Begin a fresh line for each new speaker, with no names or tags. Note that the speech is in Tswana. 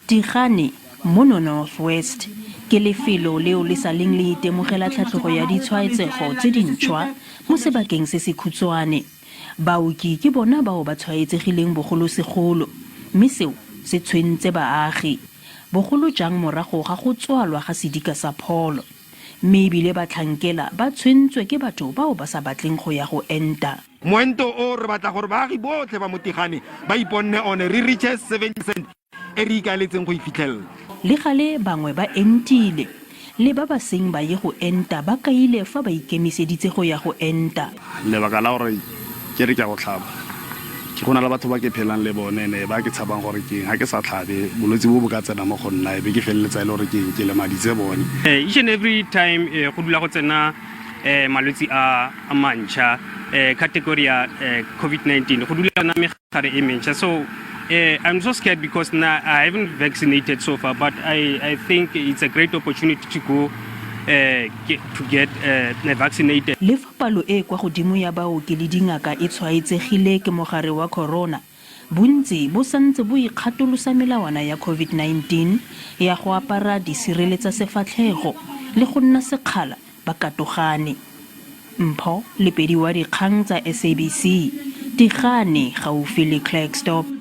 Tigane, mono North West, ke lefelo leo le sa leng le itemogela tlhatlhogo ya ditshwaetsego tse dintšhwa mo sebakeng se se khutshwane. Baoki ke bona bao ba tshwaetsegileng bogolosegolo, mme seo se tshwentse baagi, bogolo jang morago ga go tswalwa ga sedika sa pholo. Mme ebile batlhankela ba tshwentswe ke batho bao ba sa batleng go ya go enta.
Moento o re batla gore baagi botlhe ba mo Tigane ba iponne one, re reache 70 percent e re ikaeletseng go e fitlhelela.
Le gale bangwe ba entile. Le ba ba seng ba ye go enta ba kaile fa ba ikemiseditse go ya go enta.
Lebaka la gore ke re ke a go tlhaba ke go na le batho ba ke phelang le bone ne ba ke tshabang gore keng ga ke sa tlhabe bolwetse bo bo ka tsena mo go nna e be ke feleletsa e le gore keng ke lemaditse bone.
Each and every time go dula go tsena malwetse a a mantšha, category ya COVID-19, go dula tsena megare e mentšha. So I'm so scared because now I haven't vaccinated so far, but I think it's a great opportunity to go to get vaccinated.
Le fa palo e e kwa godimo ya baoki le dingaka e tshwaetsegile ke mogare wa corona, bontsi bo santse bo ikgatolosa melawana ya COVID-19 ya go apara disireletsa sefatlhego le go nna sekgala ba katogane. Mpho Lepedi wa dikgang tsa SABC, Tigane, gaufi le Klerksdorp.